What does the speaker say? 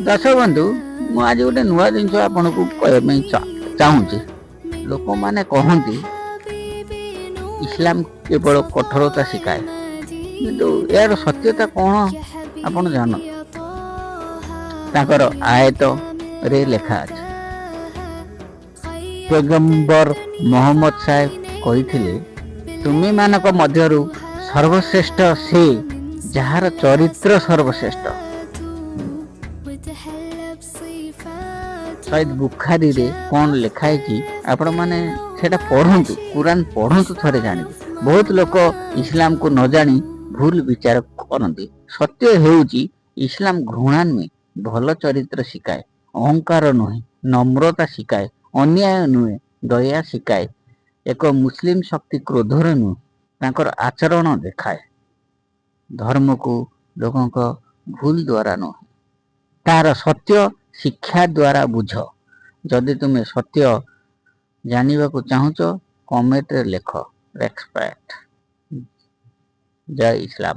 ଦର୍ଶକ ବନ୍ଧୁ, ମୁଁ ଆଜି ଗୋଟେ ନୂଆ ଜିନିଷ ଆପଣଙ୍କୁ କହିବା ପାଇଁ ଚାହୁଁଛି। ଲୋକମାନେ କହନ୍ତି ଇସଲାମ କେବଳ କଠୋରତା ଶିଖାଏ, କିନ୍ତୁ ଏହାର ସତ୍ୟତା କ'ଣ ଆପଣ ଜାଣନ୍ତି? ତାଙ୍କର ଆୟତରେ ଲେଖା ଅଛି, ପୈଗମ୍ବର ମହମ୍ମଦ ସାହେବ କହିଥିଲେ, ତୁମେମାନଙ୍କ ମଧ୍ୟରୁ ସର୍ବଶ୍ରେଷ୍ଠ ସେ ଯାହାର ଚରିତ୍ର ସର୍ବଶ୍ରେଷ୍ଠ। ସହିହ ବୁଖାରୀରେ କ'ଣ ଲେଖା ହେଇଛି, ଆପଣମାନେ ସେଇଟା ପଢ଼ନ୍ତୁ, କୁରାନ ପଢ଼ନ୍ତୁ ଥରେ, ଜାଣିବେ। ବହୁତ ଲୋକ ଇସଲାମକୁ ନ ଜାଣି ଭୁଲ ବିଚାର କରନ୍ତି। ସତ୍ୟ ହେଉଛି, ଇସଲାମ ଘୃଣା ନୁହେଁ, ଭଲ ଚରିତ୍ର ଶିଖାଏ। ଅହଙ୍କାର ନୁହେଁ, ନମ୍ରତା ଶିଖାଏ। ଅନ୍ୟାୟ ନୁହେଁ, ଦୟା ଶିଖାଏ। ଏକ ମୁସଲିମ ଶକ୍ତି କ୍ରୋଧର ନୁହେଁ, ତାଙ୍କର ଆଚରଣ ଦେଖାଏ। ଧର୍ମକୁ ଲୋକଙ୍କ ଭୁଲ ଦ୍ୱାରା ନୁହେଁ, ତାର ସତ୍ୟ ଶିକ୍ଷା ଦ୍ୱାରା ବୁଝ। ଯଦି ତୁମେ ସତ୍ୟ ଜାଣିବାକୁ ଚାହୁଁଛ, କମେଣ୍ଟରେ ଲେଖ ରେସ୍ପେକ୍ଟ। ଜୟ ଇସଲାମ।